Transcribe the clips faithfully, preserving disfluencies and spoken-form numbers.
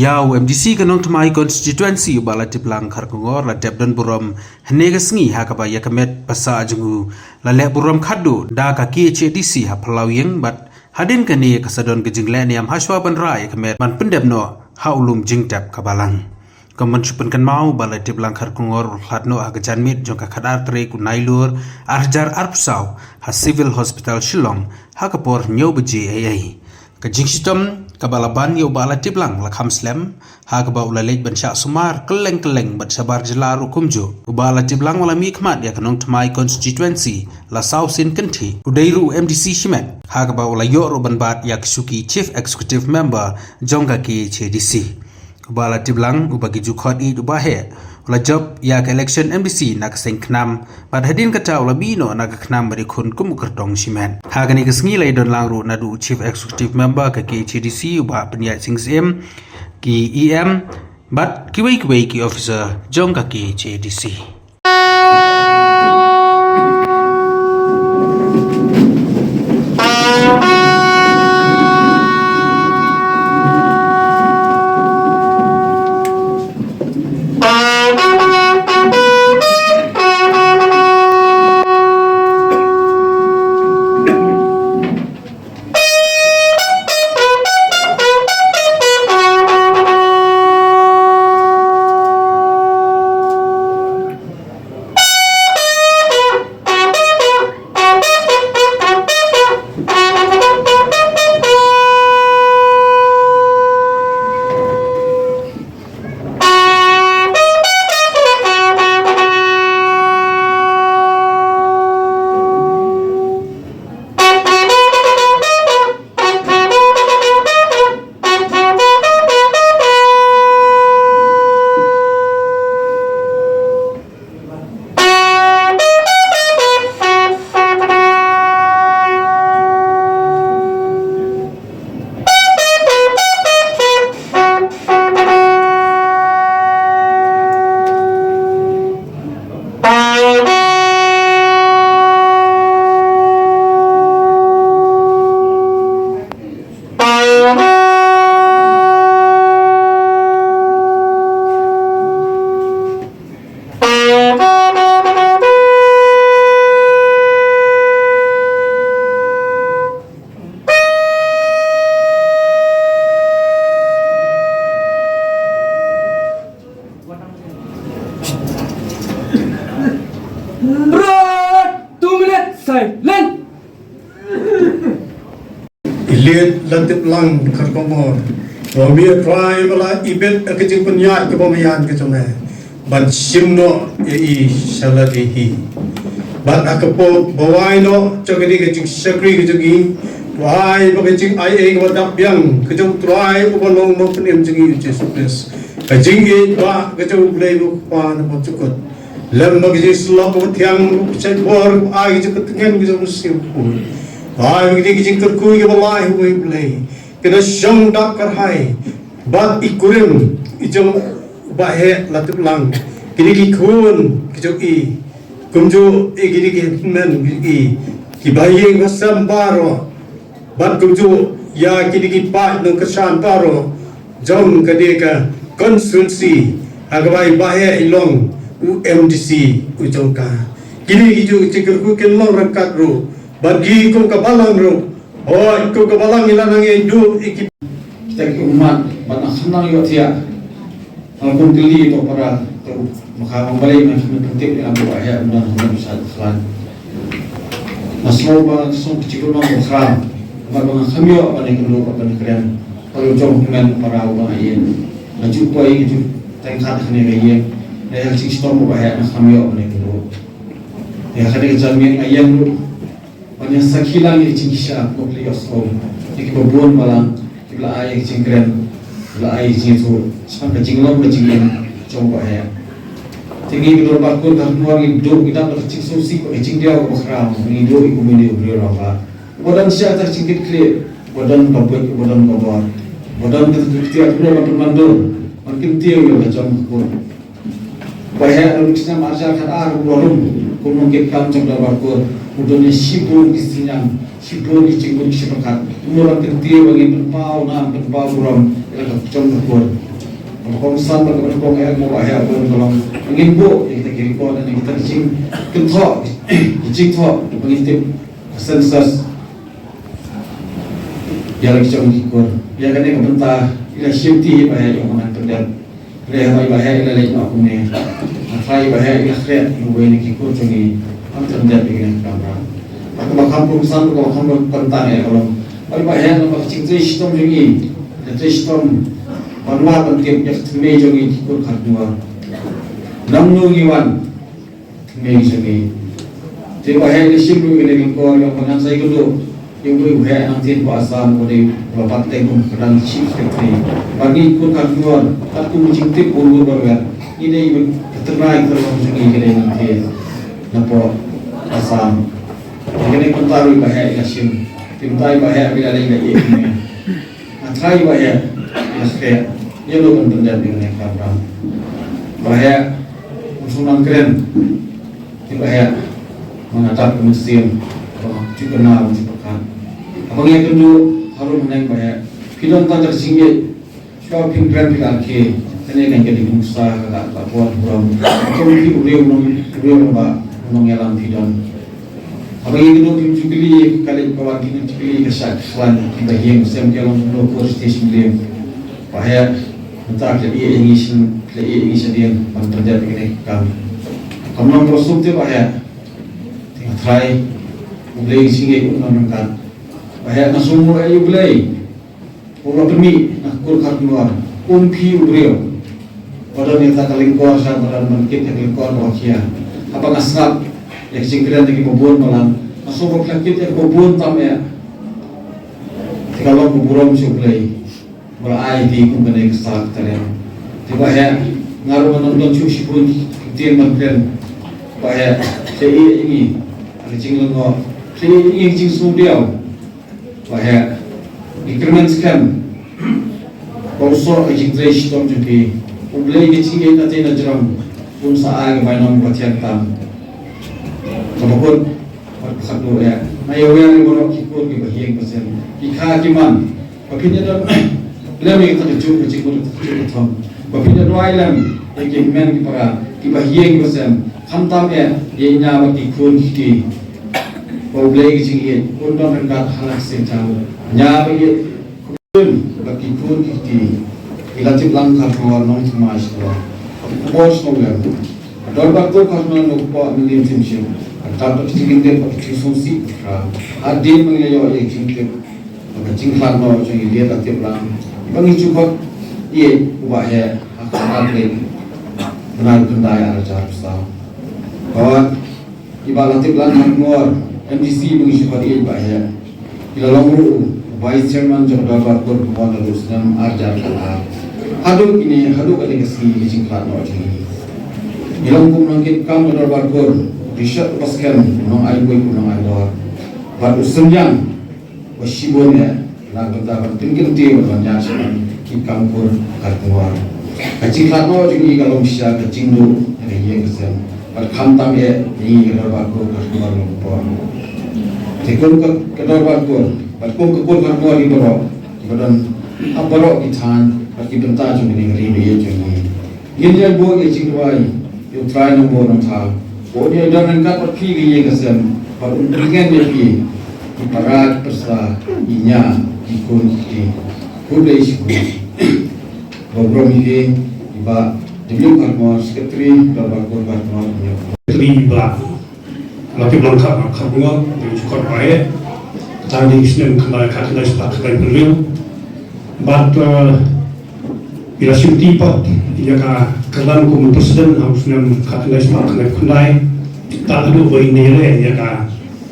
Ïa u MDC ka Nongthymmai Constituency u Bah Latiplang Kharkongor la tep don burom hynne ka sngi ha kaba ïa ka met ba sah jong u la leh burom khatduh da ka KHADC ha Phyllauliang bad hadien kane ka sa don ka jingleh niam hashwa ban rah ïa ka met ban pyndep noh ha u lum jingtep ka Balang. Kumban shu pynkynmaw, u Bah Latiplang Kharkongor u la khlad noh ha ka janmiet jong ka khatar tarik u Nailur arhajar arphew saw ha Civil Hospital Shillong ha ka por hynñiew baje eiei. Ka jingshitom kaba la ban ïa u Bah Latiplang la kham slem ha kaba u la leit ban shah sumar kylleng kylleng bad shabar jylla ruh kumjuh. U Bah Latiplang u la mihkhmat ïa ka Nongthymmai Constituency la saw sien kynthih. U dei ruh u MDC shimet ha kaba u la ïoh ruh ban bat ïa ka shuki Chief Executive Member jong ka KHADC. U Bah Latiplang uba ki ju khot ïa u Bah Heh u la jop ïa ka election MDC na ka seng KHNAM bad hadien kata u la mih noh na ka KHNAM bad ïakhun kum u kyrtong shimet. Ha kane ka sngi la ïadon lang ruh naduh u Chief Executive Member ka KHADC u Bah Pynïaid Sing Syiem, ki EM bad kiwei kiwei ki officer jong ka KHADC. Two minutes silent. I Liet Latiplang Kharkongor, wa mih Trai ba la ibit ka jingpynïaid kaba maïan ka jong me ban shim noh ïa i sha lade hi. Bad ha ka pop ba wai noh jong kane ka jingshakri ka jong ngi, Trai ba ka jingaiei kaba dap biang ka jong Trai uba long Nongpynim jong ngi U Jisu Khrist, ka jingïeit ba ka jong U Blei U Kpa na bymjukut, lem bad ka jingsyllok kaba thiang, ka jingpynshait bor, ai ka jingkyrkhu ka jong U Mynsiem Bakhuid. Ai ba ka jingkyrkhu kaba lai ha U Blei, ka da shong dap kyrhai bad i kurim i jong Bah Heh Latiplang, kine ki khun ki jong i, kumjuh i kine ki hynmen ki jong i, ki bahaïing bahasem baroh, bad kumjuh ïa kine ki paid nongkyrshan baroh jong kane ka constituency ha kaba i Bah Heh i long u MDC u jong ka. Kine ki ju ki jingkyrkhu kin long ryngkat ruh bad ngi kum ka Balang ruh. Hooid, kum ka Balang ngi la nang ïai duh ïa ki. Kita ki ummat bad nang kham nang ïohthiah. Nang kum kylli to para to, ma ka Bang Balei nang kham pyntip ïa Bah Heh, nang kham sa khlan. Nga sngew ba song ka jingkyrkhu ba khraw. Bad ba nga kham ïoh ban ïakynduh bad ban ïakren. Ka long jong hynmen para u ba nga ïeng. Nga ju poi nga ju teng khat kane ka ïing. Nga ïa ka jingshitom Bah Heh nga kham ïoh ban ïakynduh. Ïa kane ka janmiet nga ïeng ruh ban ïa sakhi lang ïa ka jingshisha, ko khlem ïohsngew ïa kiba bun balang kiba la ai ïa ka jingkren, kiba la ai ïa ka jingïathuh shaphang ka jinglong ka jingim jong Bah Heh. Te ngi ki dorbar kur ka Kharkongor ngi duh ngi dap da ka jingsngewsih bad ka jingdiaw kaba khraw, ngi duh ïa u Mynnor u briew rangbah uba don sha ka jingkitkhlieh, uba don ka buit, uba don ka bor, uba don ka ktien ban pynmyndur, ban kyntiew ïa la ka jong ka kur. Bah Heh, ha u snem arhajar khatar, u la rum kum u nongkitkam jong ka dorbar kur. U don ïa shibun ki synñiang, shibun ki jingmut ki jingpyrkhat. U la kyntiew ba ngin pynpaw nam, pynpaw burom ïa la ka jong ka kur. Kongsan bad ka ban kong eh mo ba heh ba long ngin buh ïa kita ki record ne kita ki jingkynthoh, ki jingthoh ba ngin tip census ïa la ki jong ki kur. Ïa kane ka bynta ïa shim ti ba heh ïa u ngan pyndep. Re ha ba heh ïa la leit noh kumne. Nga trai ba heh ïa la khreh ïa uwei na ki kur jong ngi. Ngan pyndep ïa kane ka kamra. Ba ka ba kham kongsan ba ka ba kham kongsan ïa ka long. Ba heh na ba ka jingtrei shitom jong ngi. Ka trei shitom ban wad ban tip ïa ka thymmei jong ngi ki kur Kharkongor. Nangno ngi wan. Thymmei jong ngi. Te ba heh ngi shim ruh ïa kane ka lyngkor ïa ba ngan sa ïakynduh ïa uwei u heh nangtei ba Assam uba dei uba pat teng kum ka kyrdan Chief Secretary. Ba ngi ki kur Kharkongor katkum ka jingtip bun bun baroh ngi dei ba ka tynrai ka long jong ngi ka dei nangtei napoh Assam. Ïa kane ka bynta ruh ba heh ngi la shim. Te mynta ba heh ba la leit la ïeh ïa kane. Nga trai ba heh, ïa khreh, ïa lok ban pyndep ïa kane ka kamra. Ba heh, un shu nang kren. Te ba heh, ma nga dap ka mynsiem, ba nga ju kynmaw, ju pyrkhat. Haba nga ïakynduh harum haneng ba heh, phi don tang ka jingïeit, shuwa phin kren phi la khie. Kane kan ka dei ka nuksa ka la, la buh burom. Kum phi u briew nong, u briew nong ba, nongïalam phi don. Haba ngi kynduh phim ju kylli ka leit ka wan, phim ju kylli ka shah ka khlaiñ, kiba ïeng sem ki long kumno, ko station lem. Ba heh, mynta ki la ïeh ïa ngi sha, ki la ïeh ïa ngi shadien ban pyndep ïa kane ka kam. Kam long ba suk te ba heh. Te nga trai U Blei ka jingïeit un nang ryngkat. Ba heh, nga sngewnguh ïa U Blei. Ba u la pynmih na ka kur Kharkongor, um phi u briew ba don ïa kata ka lyngkor sha ba don ban kit ïa ka lyngkor ba khia. Haba nga sngap ïa ka jingkren na kiba bun balang, nga sngew ba phi la kit ïa kiba bun tam eh. Te ka long ka burom sha U Blei ba la ai ïa phi kum kane ka star ka talent. Te ba heh, nga ruh nga nang don shuh shibun ki ktien ban kren. Ba heh, phi ïeit ïa ngi ha ka jinglyngngoh, phi ïeit ïa ngi ha ka jingsngewdiaw. Ba heh, ngi kyrmen skhem ba u soh ka jingtrei shitom jong phi. U Blei ka jingïeit na tei na jrong un sa ai ka bainong ba thiang tam. Kaba kut bad ba khatduh eh, nga ïawer ïa baroh ki kur kiba ïeng ba sem, ki kha ki man, ba phin ïa don lem ïa kata ka juk ka jingmut, ka juk ka thong. Ba phin ïa duwai lem ïa ki hynmen ki para kiba ïeng ba sem, khamtam eh ïa ïa bad ki khun ki kti. Ba U Blei ka jingïeit un don ryngkat ha la ka sien jong u. Ïa ba ïeit bad ki khun ki kti. Ki la tip lang Kharkongor nongthymmai sha ka khubor sngewlem. Ka Dorbar Kur Kharkongor nongpoh mylliem shim shim. Ka dap ka jingkyndit bad ka jingsngewsih ka. Hadien ba ngi la ïoh ïa ka jingtip Ba ka jingkhlad noh jong ngi la tip lang ba ngi ju khot ïa u Bah Heh ha ka arphew bnai khyndai arhajar arphew saw. Ba i Bah Latiplang Kharkongor, M D C, ba ngi ju khot ïa u Bah Heh. I la long ruh u Vice Chairman jong ka Dorbar Kur Kharkongor naduh snem arhajar khatar. Haduh kine, haduh kane ka sngi ka jingkhlad noh jong ngi. I long kum nongkitkam ka Dorbar Kur, u Richard Baskem, u nongai bor, u nongai bor. Bad u Synjang, ba shibun eh na ka bynta ban pynkyntiew bad ban ïaid shaphang ki kam kur Kharkongor. Ka jingkhlad noh jong ngi ka long shisha ka jingduh ïa ka ïing ka sem bad khamtam eh ïa ngi ka Dorbar Kur Kharkongor long por. Te kum ka, ka Dorbar Kur bad kum ka kur Kharkongor ngi baroh kiba don ha baroh ki thaiñ bad ki bynta jong kane ka ri ba ïeit jong ngi. Ngin ïa buh ïa ka jingduwai ïa U Trai Nongbuh Nongthaw ba un ïa don ryngkat bad phi ka ïing ka sem bad un pyngen ïa phi ki para ki pyrsa, ki ñia, ki khun ki kti. Khublei shibun. Ba burom ïa phi i Bah W Kharkongor, Secretary Dorbar Kur Kharkongor. Secretary Bah Latiplang Khar-, Kharkongor, dei u ju khot Bah Heh. Kata dei u snem khyndai, khyndai spah khyndai phew hynriew. Bad, eh, i la shim ti pat ïa ka kyrdan kum u president ha u snem khyndai spah khyndai phew khyndai. Tad haduh ba in ïaleh ïa ka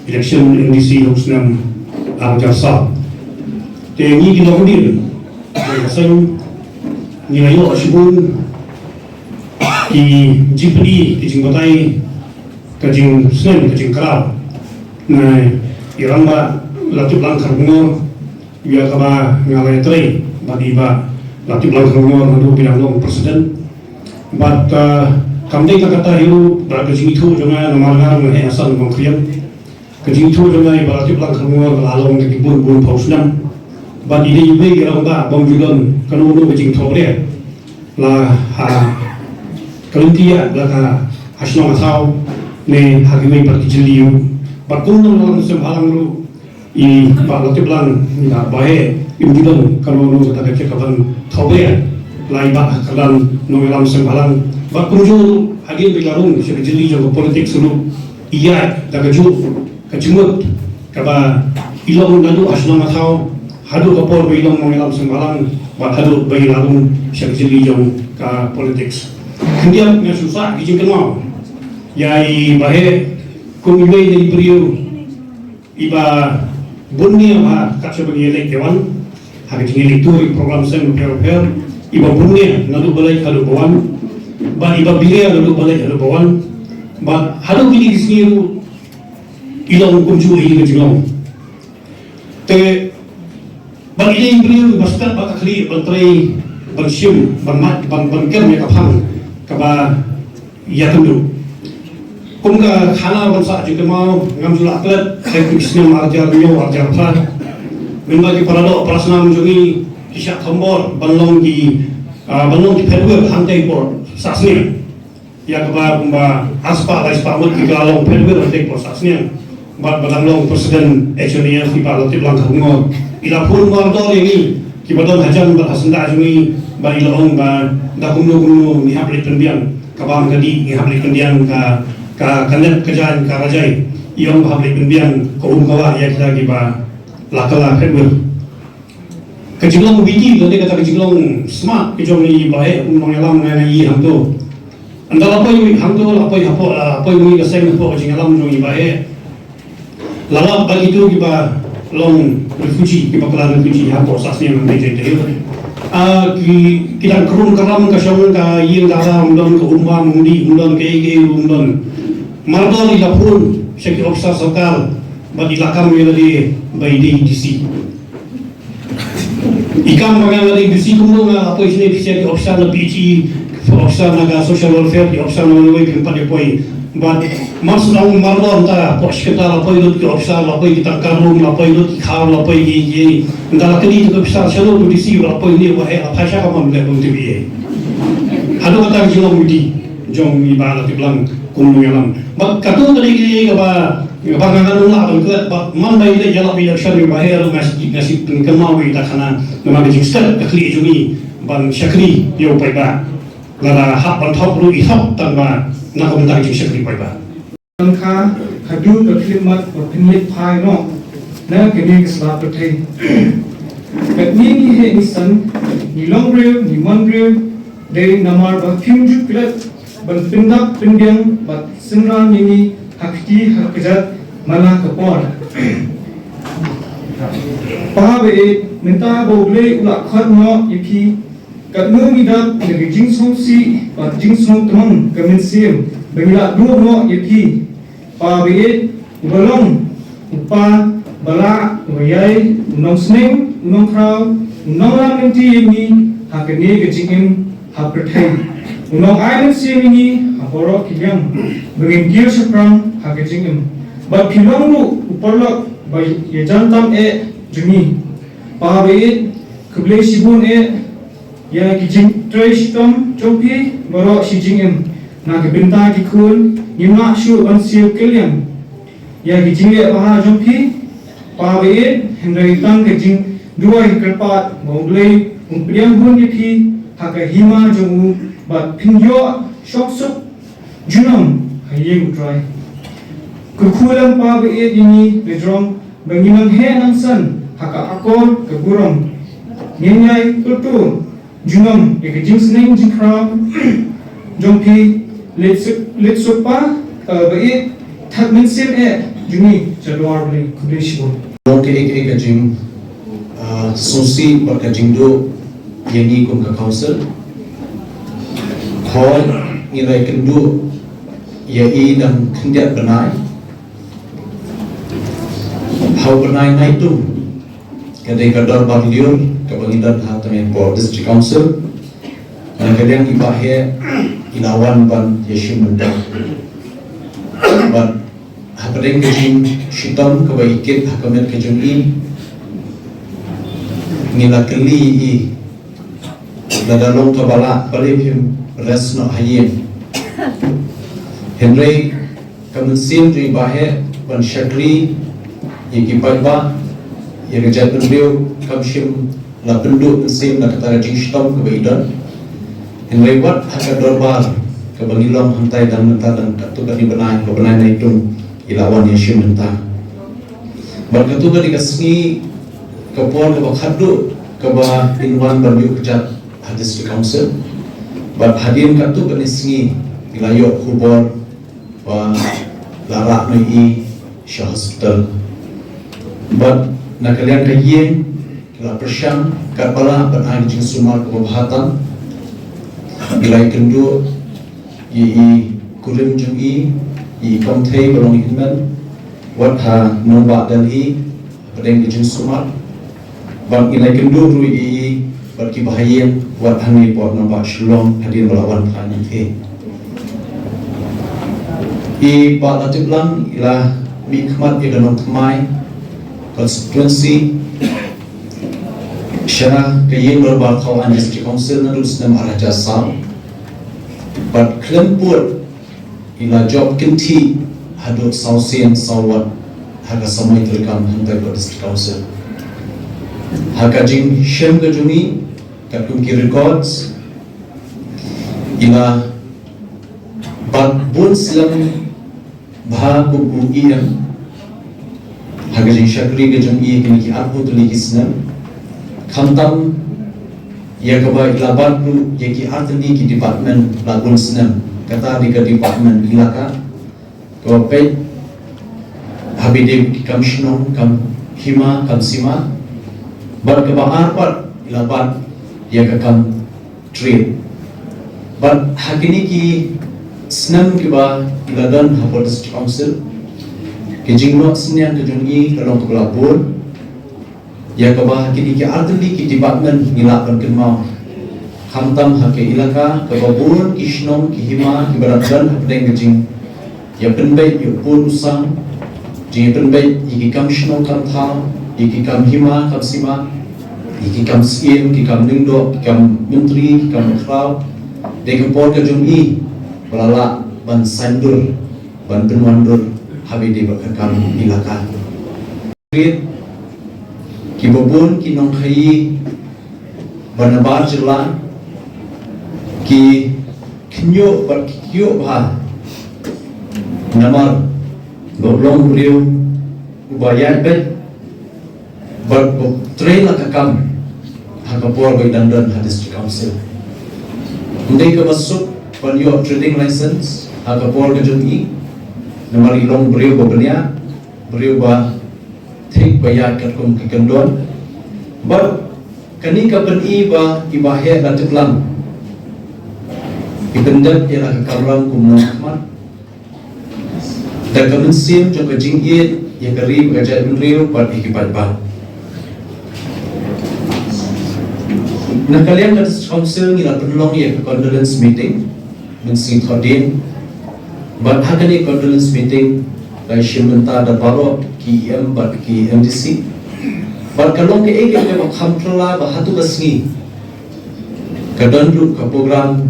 election M D C ha u snem arhajar saw. Te ngi ki longdien, ka seng ngi la ïoh shibun ki jingpyni, ki jingbatai, ka jingsneng, ka jingkraw na i Rangbah Latiplang Kharkongor, ïa kaba nga la ïatrei bad i Bah Latiplang Kharkongor naduh ba i dang long president. Bad, ah, kam dei tang kata hi ruh, bad ka jingithuh jong nga namar nga ruh nga heh ha San Bangkhriam. Ka jingithuh jong nga i Bah Latiplang Kharkongor ka la long da ki bun bun phew snem. Bad i dei iwei i rangbah bym ju don kano kano ka jingthoh riat. la ha ka lynti ïa la ka ha shnong ha thaw ne ha kiwei pat ki jylliew. Bad kum nongïalam seng bhalang ruh i Bah Latiplang i Bah Bahe im ju don kano kano kata ka jaka ban thaw bha la i Bah ha kyrdan nongïalam seng bhalang. Bad kumjuh ruh hadien ba i la rung sha ka jylli jong ka politics ruh i ïaid da kajuh ka jingmut kaba i long naduh ha shnong ha thaw haduh ka por ba i long nongïalam seng bhalang bad haduh ba i la rung sha ka jylli jong ka politics. Khyndiat nga shu sah ki jingkynmaw ïa i Bahe kum iwei na i briew iba bun nia ba kat shaba ngi leit ïa wan ha ka jingïaleit tour ïa ki program seng bapher bapher, iba bun nia naduh ba leit haduh ba wan bad iba bilia naduh ba leit haduh ba wan bad haduh kine ki sngi ruh i long kumjuh ïa ka jinglong. Te bad i dei i briew iba stad bad ka khlieh ban trei ban shim ban mat ban ban kem ïa ka phang kaba ïakynduh. Kum ka khana ban sah jingkynmaw ngam ju lah klet ha ki snem ar hajar hynñiew ar hajar phra. Mynba ki paradoh parasnam jong ngi ki shah thombor ban long ki ah, ban long ki phetwir hangtei por sah snem. Ïa kaba kumba ar spah lai spah ngut ki la long phetwir hangtei por sah snem. Bad ba dang long president H N A F i Bah Latiplang Kharngor i la phone mardor ïa ngi kiba don hajan bad ha syndah jong ngi bad i la ong ba da kumno kumno ngi hap leit pynbiang ka bam ka dih, ngi hap leit pynbiang ka ka ka net ka jaiñ ka rajai. I ong ba hap leit pynbiang ka um ka wah ïa kita kiba la kylla phetwir. Ka jinglong witi lane kata ka jinglong smart ka jong i Bahe kum nongïalam nga nga i hangto. Ynda la poi hangto la poi hapoh la poi ngi ka seng hapoh ka jingïalam jong i Bahe. La lap ba kito kiba long refugee kiba kylla refugee hapoh sah snem nang dei dei. Ah, ki ki dang krum kram ka shong ka ïing ka ra um don ka um bam um dih um don ka ei ka ei um don. Mardor i la phone sha ki officer sorkar bad i la kam ïa lade ba i dei D C. I kam ba nga nga dei D C kumno nga la poi shane phi sha ki opsha na P H E, opsha na ka social welfare, ki opsha na wei wei phin pat ïa poi. Bad mar sdang mardor ta poi shi kynta la poi lut ki opsha, la poi ki tangka rum, la poi lut ki khaw, la poi ki ki. Nga la kylli ki opsha shano phi D C la poi ne wa he la phai sha ka mon le bun T V A. Haduh kata ka jinglong witi jong i Bah Latiplang kum nongïalam. Bad kato ka dei kaba kaba nga nga nang lah ban klet bad man ba i leh ïalap election i Bahe ruh nga shu nga shu pynkynmaw ïa i da khana namar ka jingstet ka khlieh jong i ban shakri ïa u paidbah. Lada hap ban thok ruh i thok tang ba na ka bynta ka jingshakri paidbah. Tang kha haduh ka khlieh mat ba pynleit phai noh na kane ka sla pyrthei. Katne ngi heh ngi san, ngi long briew ngi mon briew, dei namar ba phim ju klet ban pyndap pynbiang bad synran ïa ngi ha kti ha kjat man la ka por. Pa ba ïeit, mynta ba U Blei u la khot noh ïa phi, katno ngi dap na ka jingsngewsih bad jingsngewtmang ka mynsiem ba ngi la duh noh ïa phi. Pa ba ïeit, uba long u pa ba lah, uba ïai, u nongsneng, u nongkhraw, u nonglam lynti ïa ngi ha kane ka jingim ha pyrthei. U nongai mynsiem ïa ngi ha baroh ki liang ba ngin kiew shaphrang ha ka jingim. Bad phi long ruh u paralok ba ïajan tam eh jong ngi. Pa ba ïeit, khublei shibun eh ïa ki jingtrei shitom jong phi baroh shi jingim. Na ka bynta ki khun ngim lah shuh ban siew kylliang ïa ki jingleh bha jong phi, Pa ba ïeit, hynrei tang ka jingduwai kyrpad ba U Blei un pdiang hun ïa phi ha ka hima jong u bad phin ïoh shongsuk junom ha ïing U Trai. Kyrkhu lem Pa ba ïeit ïa ngi, la jrong ba ngi nang heh nang san ha ka akor ka burom. Ngin ïai kyrkhu junom ïa ka jingsneng jingkhraw jong phi. Leit suk, leit suk Pa, eh, ba ïeit, thad mynsiem eh jong ngi sha dwar U Blei. Khublei shibun. Long kaei kaei ka jing, ah, sngewsih bad ka jingduh ïa ngi kum ka council. Hooid, ngi la ïakynduh ïa i dang khyndiat bnai. Ha u bnai Naitung ka dei ka dorbar lyiur kaba ngi don ha Tamenpor District Council. Na ka liang i Bah Heh i la wan ban ïashim bynta. Bad hapdeng ka jingshitom kaba i kit ha ka met ka jong i, ngi la kylli i Lada long kaba lah balei phim rest noh ha ïing. Hynrei ka mynsiem jong i Bah Heh ban shakri ïa ki paidbah, ïa ka jaitbynriew kam shym la pynduh mynsiem na kata ka jingshitom kaba i don. Hynrei wat ha ka dorbar kaba ngi long hangtai dang mynta dang katto katne bnai, ka bnai Naitung i la wan ïashim bynta. Bad katto katne ka sngi ka por kaba khatduh kaba in wan ban ïuh kjat ha District Council. Bad hadien katto katne sngi i la ïoh khubor ba la rah noh ïa i sha hospital. Bad na ka liang ka ïing ki la pyrshang katba lah ban ai ka jingsumar kaba bha tam. Ki la ïakynduh ïa i kurim jong i, ïa i kongthei ba long i hynmen, wat ha nongbah Delhi, hapdeng ka jingsumar. Bad ngi la ïakynduh ruh ïa i bad ki bahaïing wat hangne hapoh nongbah Shillong hadien ba la wan phai nangthie. I Bah Latiplang i la mihkhmat ïa ka Nongthymmai constituency sha ka ïing dorbar thaw aiñ District Council naduh snem ar hajar saw. Bad khlem pud i la jop kynthih haduh saw sien saw wat ha ka samoi treikam hangtai hapoh District Council. Ha ka jingshem ka jong i katkum ki records i la bat bun slem bha kum u E M ha ka jingshakri ka jong i kine ki arphew tylli ki snem. Khamtam ïa kaba i la bat ruh ïa ki artylli ki department la bun snem, kata dei ka department Elaka, kaba peit ha ba ïadei ki kam shnong, kam hima, kam sima. Bad kaba ar pat i la bat ïa ka kam trade. Bad ha kine ki snem kiba i la don hapoh District Council, ka jingnoh synñiang ka jong i ka long kaba la bun. Ïa kaba ha kine ki artylli ki department ngi lah ban kynmaw. Khamtam ha ka Elaka kaba bun ki shnong ki hima kiba dang don hapdeng ka jingïapynbeit ïa u pun u sam, jingïapynbeit ïa ki kam shnong kam thaw, ïa ki kam hima kam sima, ïa ki kam syiem, ki kam lyngdoh, ki kam myntri, ki kam bakhraw. Dei ka por ka jong i ba la lah ban saiñdur, ban pynwandur ha ba ïadei bad ka kam Elaka. Kiba bun ki nongkhaïi ba na bar jylla ki khynñiuh bad ki kyiuh bha namar ba u long briew uba ïaid beit bad ba u trei la ka kam ha ka por ba i dang don ha District Council. Ym dei kaba suk ban ïoh trading license ha ka por ka jong i namar i long briew ba bniah, briew ba thik ba ïaid katkum ki kyndon. Bad kane ka pyni ba i Bah Heh Latiplang i pyndep ïa la ka kamram kum nongkhmat da ka mynsiem jong ka jingïeit ïa ka ri bad ka jaitbynriew bad ïa ki paidbah. Na ka liang ka District Council ngi la pynlong ïa ka condolence meeting mynsngi thohdieng. Bad ha kane condolence meeting la ïashim bynta da baroh ki E M bad ki M D C. Bad ka long kaei kaei kaba kham phylla ba hato ka sngi ka don ruh ka program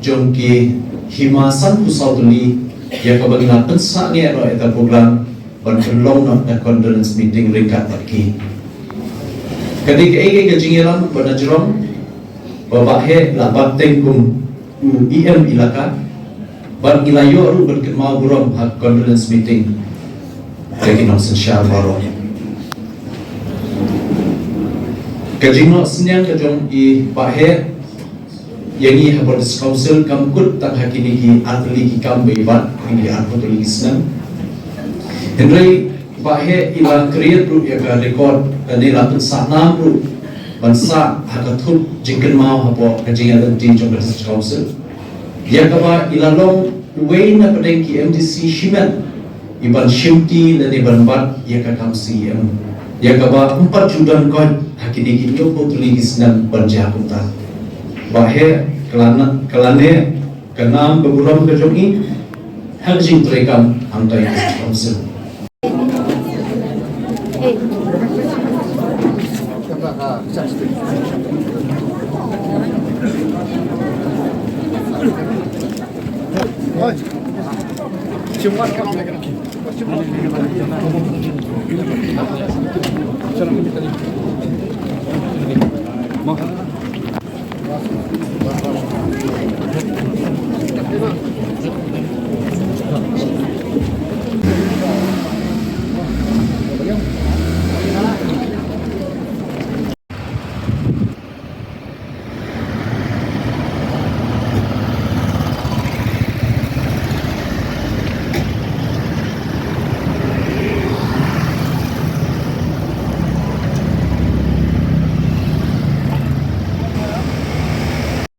jong ki hima sanphew saw tylli ïa kaba ngi la pynsangeh noh ïa ka program ban pynlong noh ka condolence meeting ryngkat bad ki. Ka dei kaei kaei ka jingïalam ba na jrong ba Bah Heh la bat teng kum u E M Elaka bad ngi la ïoh ruh ban kynmaw burom ha condolence meeting da ki nongsynshar baroh. Ka jingnoh synñiang ka jong i Bah Heh ïa ngi hapoh District Council kam kut tang ha kine ki artylli ki kam ba i bat, kine ki arphew tylli ki snem. Hynrei Bah Heh i la create ruh ïa ka record lane la pynsah nam ruh ban sah ha ka thup jingkynmaw hapoh ka jingïaid lynti jong ka District Council. Ïa kaba i la long uwei na pdeng ki M D C shimet i ban shimti lane ban bat ïa ka kam C E M. Ïa kaba ym pat ju don koit ha kine ki hynñiewphew tylli ki snem ban jia kumta. Bah Heh, ka la na-, ka la neh ka nam ka burom ka jong i ha ka jingtrei kam hangtai ka District Council.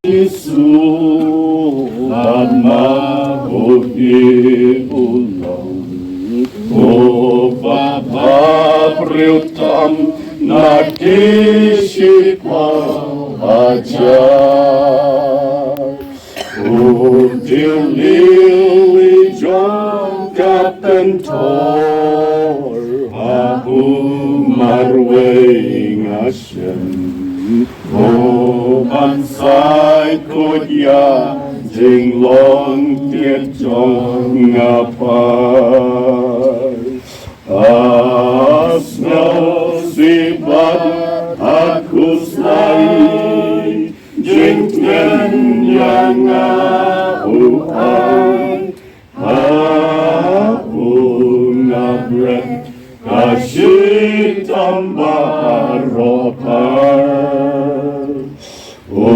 Jisu, lada u hi u long, u ba bha briew tam na ki shiphew hajar. U dei u lili jong ka pynthor, ha u marwei nga shem. Ko ban sai khuid ïa ka jinglong tied jong nga pat. Ha sngewsih bad ha khuslai, jingtngen ïa nga u ai. Ha u nga bret ka shitom baroh pat. U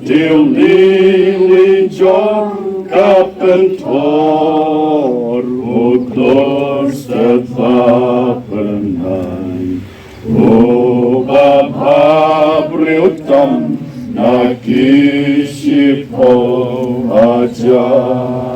dei u lili jong ka pynthor, u khlur stet ba pynai. U ba bha briew tam na ki shiphew hajar.